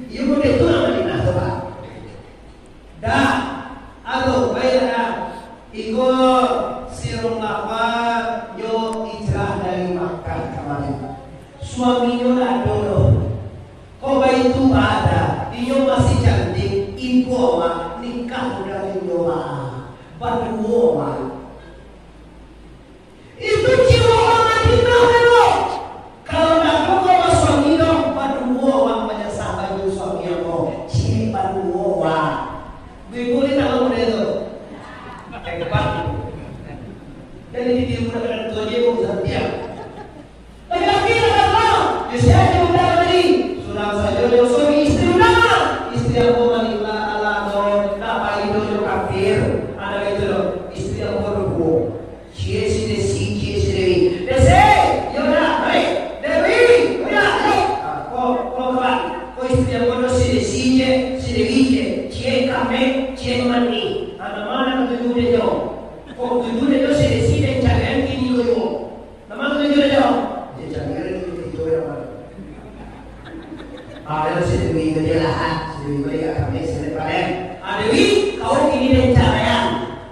Iyo, model tu lah Madinah tu, Pak. Dah, ado, baiklah dah. Iko si Rumahwan nyo hijrah dari Makkah kamari. Suaminyo lah ado doh. Kok baitu bada, inyo masih cantik, ibo awak nikah urang inyo, Pak. Baduo, Pak. Itu jiwa urang Madinah dulu. Kalau ndak ado kau basuami doh, baduo awak manyasah baju suami ambo. Ciek baduo awak. Ibu ni tahu model tu. Hebat. Jadi di rumah dengan tuan dia, Ibu Santia. Laki-laki nak datang, isteri aja undang tadi. Surang sajo jo suami, isteri undang. Isteri ambo maningga alah tu, nak pai tu jo kafir. Ada itu loh, isteri ambo duo. Cie si Desi, cie si Dewi. Desi, yo dah, mari. Dewi, yo dah, yo. Ah, ko, ko kawan. Ko isteri ambo tu si Desi je, si Dewi je. Cie kame, cie mani. Ah, nama anak ketujuh dia jo? Ko ketujuh dia jo si Desi dan carian kini ko yo. Nama tu tujuan dia? Dia cari kira ni kita itu orang mana? Ah, dia si Dewi ke dia lah, ha? Si Dewi balik kat kami, si Dewi panen. Ah, Dewi, kau kini den caraian.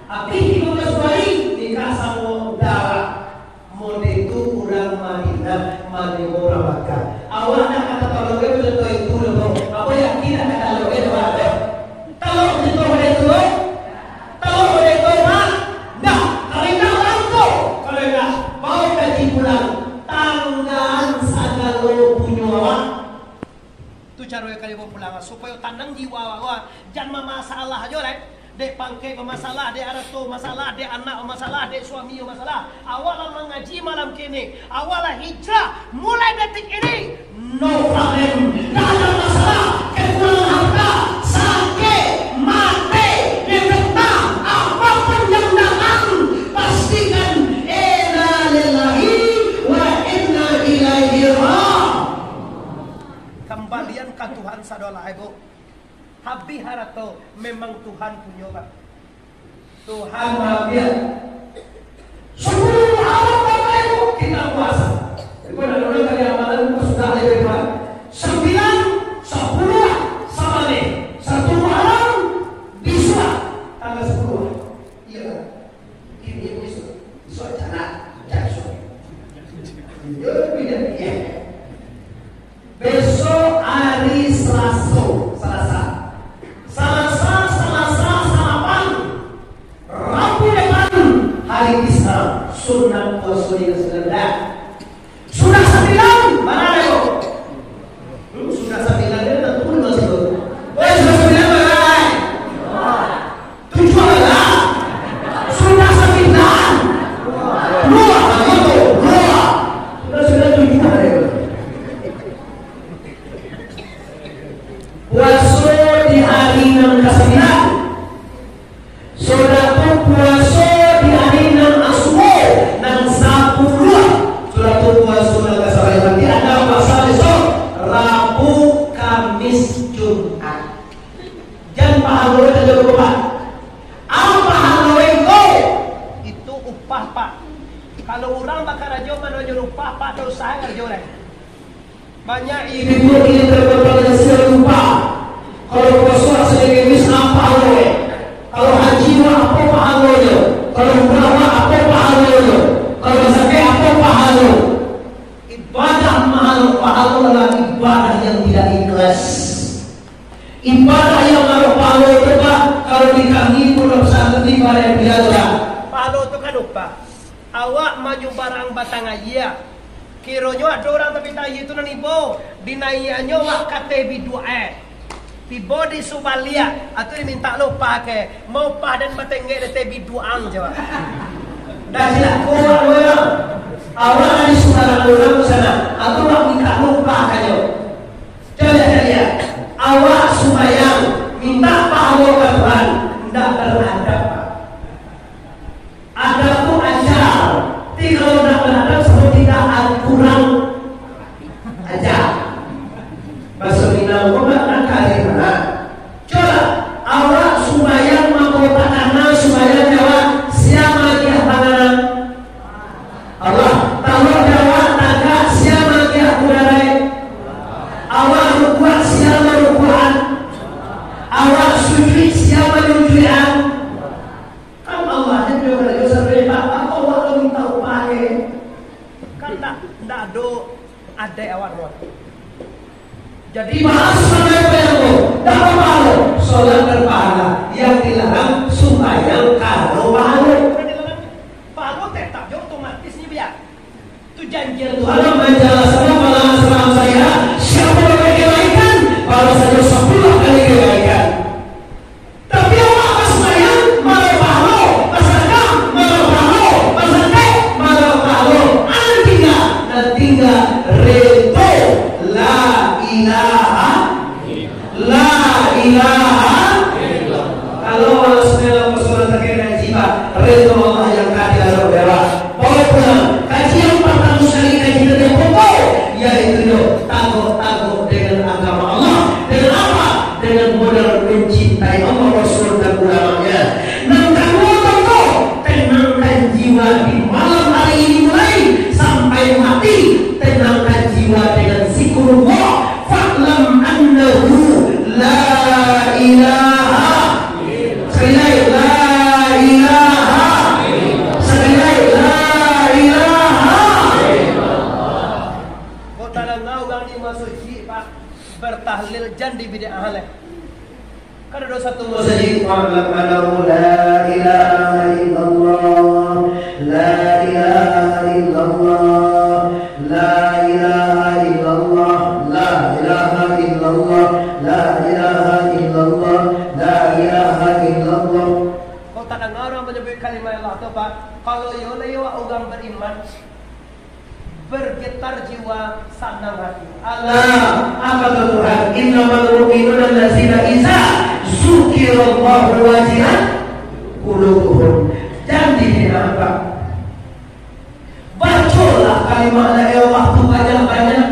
Habis tiga belas hari, nikah samo Dara. Mode tu urang Madinah, Madinah urang Makkah. Awak nak kata tolong dia betul itu dulu. Apa yakin nak kata tolong dia dua? Talok di rumah itu, eh? Talok di rumah. Nah, kalau indak langkok, kalau indak, bawa gaji pulang. Tanggaan sagalo punyo awak. Tu caro yang kalian bawa pulang, supayo tanang jiwa awak. Jan mamasalah jo, leh. Dek pangkek bamasalah, dek arato masalah, dek anak masalah, dek suami masalah. Awak lah mangaji malam kini. Awak lah hijrah. Mulai detik ini, no problem. Ndak ada masalah. Kekurangan harta, sakik, mati, difitnah, apapun yang datang, pastikan inna lillahi wa inna ilaihi ra-. Kambalian ka Tuhan sadolah, Ibu. Habih harato, memang Tuhan punyo, Pak. Tuhan maambiak. Sapuluah malam Bapak Ibu kita puasa. Jadi, pada urang tadi amalan sudah ada di depan. Sambilan, sapuluah, sabaleh. Satu malam, bisuak, tanggal sapuluah. Iya. Kini bisuak, bisuak cana, cana. Iya, iya, iya. Besok hari Selaso, Salasa. Salasa, Salasa, Salapan. Rabu depan, hari Isra, sunat puaso di Rasulullah. Sudah sambilan, mana ada kok? Hmm, sudah sambilan, dia tak turun masih tu. Eh, sudah sambilan, mana ada? Tujuah lah. Sudah sambilan. Dua, betul. Dua. Sudah, sudah tujuah ada. Puaso di hari nan kasambilan. Sudah tu puaso di hari nan asuo, nan sapuluah. Sudah tu puaso nan kasambilan. Nanti ada puasa besok, Rabu, Kamis, Jumat. Jan pahalo sajo bakobat. Apo pahalo ko? Itu upah, Pak. Kalau urang bakarajo manonyo upah, Pak, dak usah karajo lai. Banyak ibu-ibu ini terkadang sia upah. Kalau puasa sedikit miskin, apo pahalo? Kalau haji, apo pahalonyo? Kalau umrah, apo pahalonyo? Kalau zakat, apo pahalo? Ibadah mahal pahalo adalah ibadah yang tidak ikhlas. Ibadah yang naruh pahalo tu, Pak, kalau di kami pondok pesantren di Badan Pilihan tu, Pak. Pahalo tu kan upah. Awak manyumbarang batang aia. Kironyo ado urang tapinta aia tu nan ibo, dinaiakannyo awak ka ateh biduak, eh. Tibo di subaliak, atu dimintak lo upah ke, mau upah den batenggek di ateh biduak ang, jawab. Dah cilako awak tu, yo. Awak dari sembarang urang sana, atau awak minta lumpah kajo. Coba caliak, awak sumbayang, minta pahalo ka Tuhan, indak beradab, Pak. Adab tu aja, tapi kalau indak beradab, seperti indak kurang aja. Baso Minang ko nak nakari mana? Coba, awak sumbayang mako takana sumbayang jawab, sia magiah panganan? Allah. Talok jawab tagak, sia magiah kudarai? Awak rukuak, sia marukuakan? Awak sujuik, sia manyujuikan? Kan Allah je punyo karajo sampai tak, apa awak tu minta upah ke? Kan tak, tak ado adaik awak tu. Jadi, bahas sampai apa yang tu? Tak apa lo. Solat berpahala. Yang dilarang, sumbayang kalau pahala. Bukan dilarang. Pahala tetap je otomatis ni, biar. Tu janjian Tuhan. Alam menjelaskan pahala serahan saya. Siapa berbuat kebaikan, balasannya sepuluh kali kebaikan. Tapi awak basumbayang, malah pahalo, basadakah, malah pahalo, basadakah, malah pahalo. Nan tingga, nan tingga, redo. La ilaha, la ilaha. Kalau manusia dalam persoalan terkena jiwa, redo Allah yang ka dilalok dewek. Bawa pulang, kaji yang pertama sekali kaji tentang pokok, yaitu yo, tagok-tagok dengan agama Allah. Dengan apa? Dengan modal mencintai Allah, Rasul, dan ulamanya. Nan kaduo, contoh, tenangkan jiwa di malam hari ini mulai sampai mati. Tenangkan jiwa dengan zikrullah. Fa'lam annahu la ilaha. Sakali lai, la ilaha. Sakali lai, la ilaha. Kok tadanga urang di masajik, Pak, bertahlil jan di bid'ah lai. Kan ado satu masajik, "Fa'lam annahu la ilaha illallah, la ilaha illallah, la ilaha illallah, la ilaha illallah, la ilaha illallah, la ilaha illallah." Kok tadanga urang manyabuik kalimah Allah tu, Pak? Kalau iyo lah iyo urang bariman. Bergetar jiwa, sanang hati. Ala, apa tu Tuhan? Innamal mu'minuna allazina iza zukirallahu wajilat qulubuhum. Janji di apa? Bacolah kalimah la ilaha illallah tu banyak-banyak.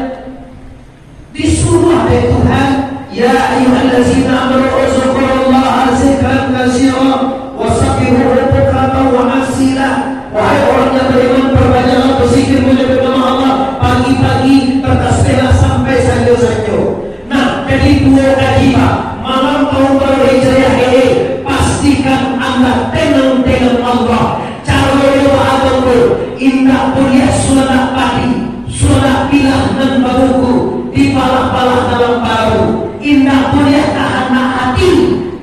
Disuruah dek Tuhan, "Ya ayyuhallazina amanu uzkurullaha zikran katsira, wasabbihuhu bukratan wa asila." Wahai orang yang beriman, perbanyaklah berzikir menyebut nama Allah, pagi-pagi bertasbihlah sampai sanjo-sanjo. Nah, jadi duo kaji, Pak, malam tahun baru Hijriah ini, pastikan anda tenang dengan Allah. Caro yo baapo tu? Indak buliah suanak padi, suanak bilah nan babuku, dipalah-palah dalam parahu. Indak buliah kahandak ati,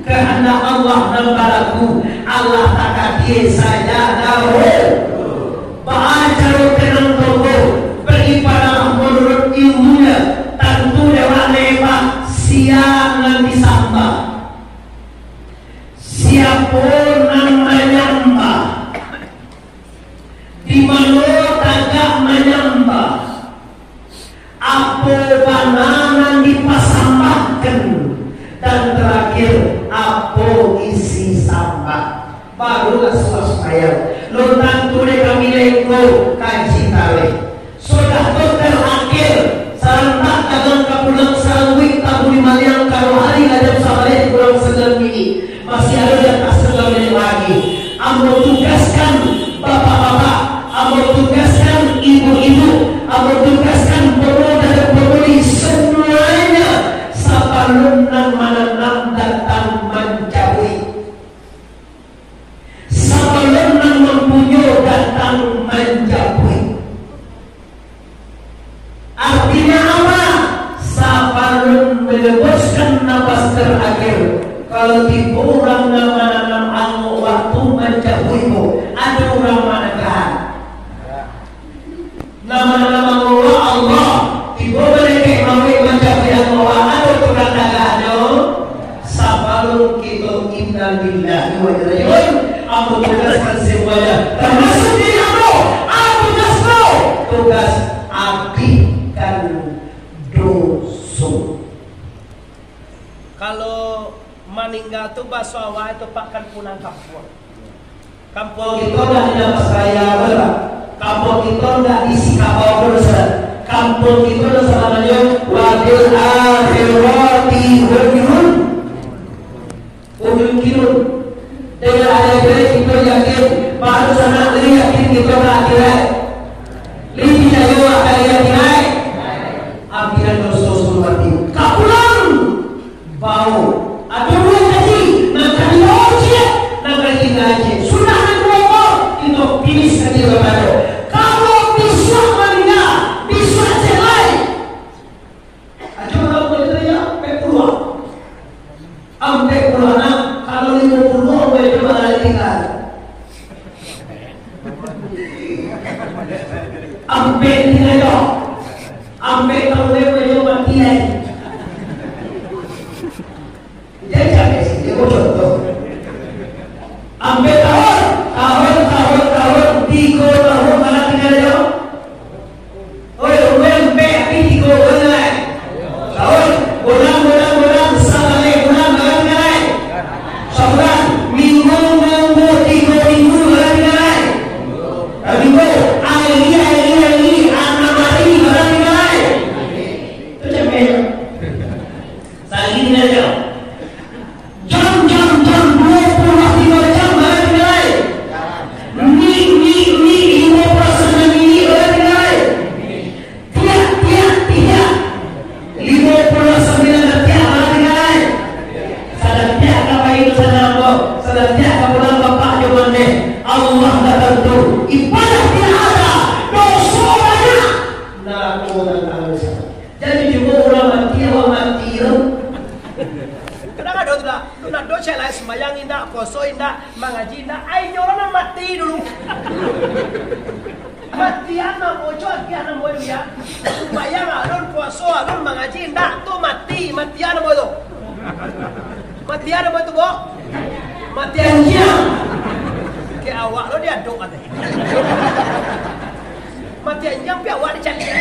kahandak Allah nan balaku. Allah takadia saja dahulu. Baa caro tenang tongko? Baribadahlah manuruik ilmunya. Tantu dewek, Pak, sia nan disambah. Siapo nan manyambah? Di mano tagak manyambah? Apo bana nan dipasambahkan? Dan terakhir, apo isi sambah? Barulah suah sumbayang. Lun tantu dek kami lai ko kaji tarikh. Sudah tu terakhir, sarantak dagang ka pulang saruik tabu di maliang, kalau hari lah jam sabaleh kurang sambilan minit. Masih ado di ateh sambilan minit lagi. Ambo tugaskan bapak-bapak, ambo tugaskan ibu-ibu, ambo tugaskan pemuda dan pemudi semuanya, sabalun nan mananam datang manjabuik. Sabalun nan mampunyo datang manjapuik. Artinyo apa? Sabalun mangambuskan napas tarakhir, kalau tibo urang nan mananam angok wakatu manjapuik ko, ado urang managahan. Nan mananam angok Allah, tibo malaikat mauik manjapuik angok Allah, ado tukang dagangannyo. Sabalun kito innalillahi wa inna ilaihi raji'un, ambo tugaskan semuanya, termasuk diri ambo, ambo tugaskan. Kalau maningga tu, baso awak tu, Pak, kan pulang kampuang. Kampuang kito dah indak basaya doh lah. Kampuang kito dah isi kabau doh, Ustaz. Kampuang kito dah sabananyo wabil akhirati hum yuqinun. Hum yuqinun. Dengan adanya kito yakin, baru sanak lai yakin kito ka akhirat. Lai picayo akan akhirat. Ambilan doso suruh mati. Ka pulang. Bao. Ado duo kaji, nan ka dibao ciek, nan ka ditinggaan ciek. Sudah nan duo ko, kito finish kaji batanyo. Kalau bisuak maningga, bisuak ciek lai. Ajo urang ko tadi ampek puluah. Ampek puluah nah, kalau limo puluah, urang itu bakal ditinggaan. Ampek tingga jo. Ampek taun lai, urang jo mati lai. Jadi, sampai sini, aku contoh. Ampek taun, taun, taun, taun, tigo taun, mana tingga jo? Oi, urang ampek, tapi tigo bulan lai. Taun, bulan, bulan, bulan, sabaleh bulan, mana tingga lai? Sabulan, minggu, minggu, tigo minggu, mana tingga lai? Minggu, ari, ari, ari, anam ari, mana tingga lai? Itu sampai. Saling aja. Jam, jam, jam, duo puluah tigo jam, mana tingga lai? Ni, ni, ni, limo puluah sambilan ni, mana tingga lai? Tiak, tiak, tiak. Limo puluah sambilan tiak, mana tingga lai? Sadang tiak ka pai tu sadang ambo, sadang tiak ka pulang bapak jo mandeh. Allah dak tantu, ibadah tiak ada, doso banyak. Nah, aku datang di sana. Jadi, cuma urang mati, awak mati tu. Kadang ado tu lah. Tu nak do cek lai, sumbayang indak, puaso indak, mangaji indak. Ai, inyo urang nan mati dulu. Matian namo jo agiah namo dia. Sumbayang alun, puaso alun, mangaji indak, tu mati, matian namo tu. Matian namo tu, Bo? Matian anjiang. Kek awak lo diadok kato. Mati anjiang, pi awak dicaliak.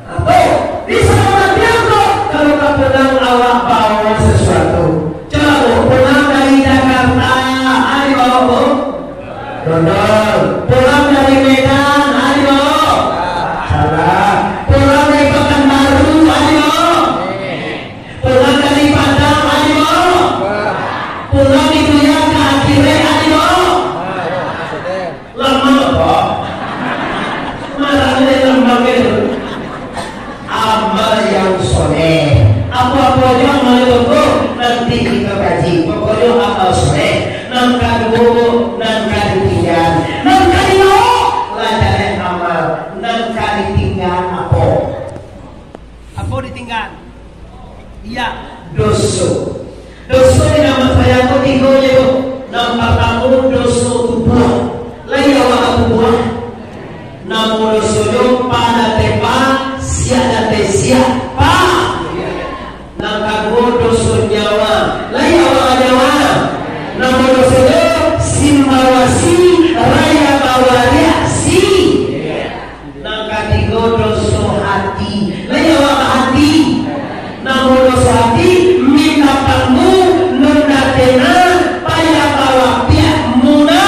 Apo? Di saat mati ko, kalau ka pulang awak bawa sasuatu. Coba, Bu, pulang dari Jakarta, ado bawa, Bu? Dodol. Pulang dari Medan, ado bawa? Salah. Pulang dari Pekanbaru, ado bawa? Pulang dari Padang, ado bawa? Pulang di dunia ka akhirat, ado bawa? Lamang apo? Marah dek lamang itu. Amal yang soleh. Apo-apo jo amal itu, nanti kita kaji. Pokoknyo amal soleh. Nan kaduo, nan ka ditinggaan. Nan kaduo, lah jaleh amal. Nan ka ditinggaan apo? Apo ditinggaan? Iya, doso. Doso di dalam saya ko tigo je tu. Nan partamo, doso tubuah. Lai awak ka tubuah? Namo dosonyo, pa dateh pa, siak dateh siak, pa. Nan kaduo, doso nyawa. Lai awak ka nyawa? Namo dosonyo, simbawasi, raya bawariak, si. Nan katigo, doso hati. Lai awak ka hati? Namo doso hati, mintak panggung, nunda tena, payah bawapiak, muna.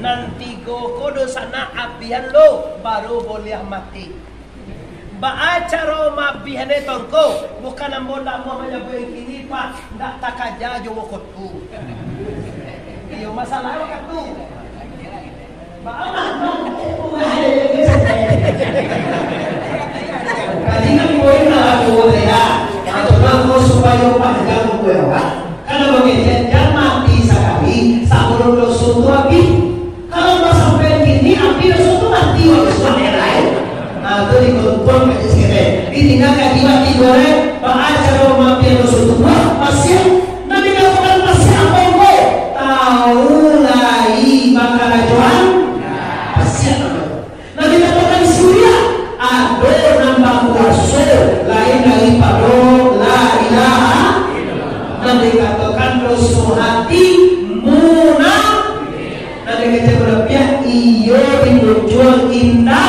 Nan tigo ko doso nak abihan lo, baru buliah mati. Baa caro maabihan e tongko? Bukan ambo ndak mau manyabuik kini, Pak, ndak takaja jo wakatu. Iyo, masalah wakatu. Baa mah, Pak? Tadi kan poin lah, aku udah ya. Atau kan mau supaya panjang kue, Pak. Kalau begitu, jangan mati sekali, sabalun doso tu abih. Kalau basampai kini, abih doso tu mati, wak suah erai. Nah, tu dikontrol ka di sini. Ditinggal ka jiwa tigo, eh. Baa caro maabihan doso tu, wah, pasian. Nan dikatokan pasian apo ko? Tahu lai bakarajoan. Pasian apo? Nan dikatokan suriah, ado nan bakuaso lain daripado la ilaha. Nan dikatokan doso hati, muna. Nan dikecek barapiah, iyo di muncuang inda,